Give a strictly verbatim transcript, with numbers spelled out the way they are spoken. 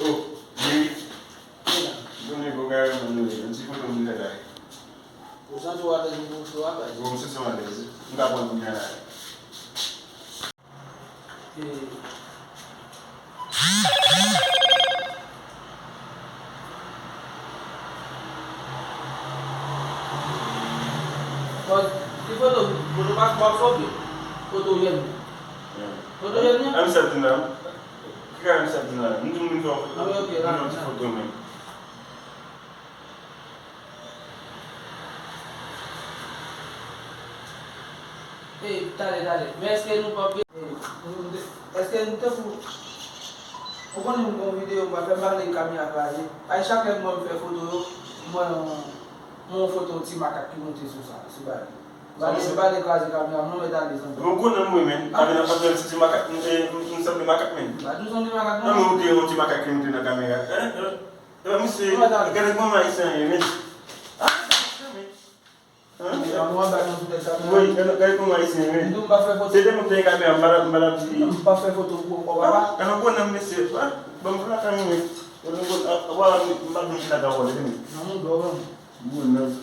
Oh, Mimi. Mwen konnen gon gari mwen nou ye. Yon ti foto m vle fè la. Ou santi w alèz pou foto a, baz? Bon, m santi m alèz. M ka pran kounye a la. E, baz, ki foto, foto paspò a w ap sove? Foto jèn. Foto jèn nan? M sèt di nan. Ki ka m sèt di nan? M di m vin fè yon foto. Ah, ok, m vin fè yon ti foto, men. Ey, talè, talè. Men èske nou p ap, ey, nou, èske nou te fou? Ou konnen m gon videyo m pral fè, m pa vle kamera kraze. Ay, chak lè m wè m fè foto yo, m wè yon, yon foto yon ti makak ki moute sou sa, sou bagay. M pa vle, m pa vle kraze kamera, m mèt ale zanmi. Bon, gwo nonm wi, men. Avè nan pantalon ti, ti makak, m, m, m sanble makak, men. Pa di w sanble makak, non. Non, men ou te yon ti makak ki moute nan kamera. Hein? Hein? Epa misye, gade kòman ayisyen ye, men. Ah, men. Hein? Epa nou anba nan sou tèt sa, men. Wi, gade, gade kòman ayisyen ye, men. M di w m pa fè foto. Se te mwen ki te gen kamera, m pa t ap, m pa t ap di. M pa fè foto pou ou, papa. Ah, gade yon gwo nonm, mesye. Ah, ban m pran kamera, men. Gade yon gwo, ah, ah, m pa vle m pa vle m chita ka vòlè, men. Nan moun dò, non. Gwo nonm.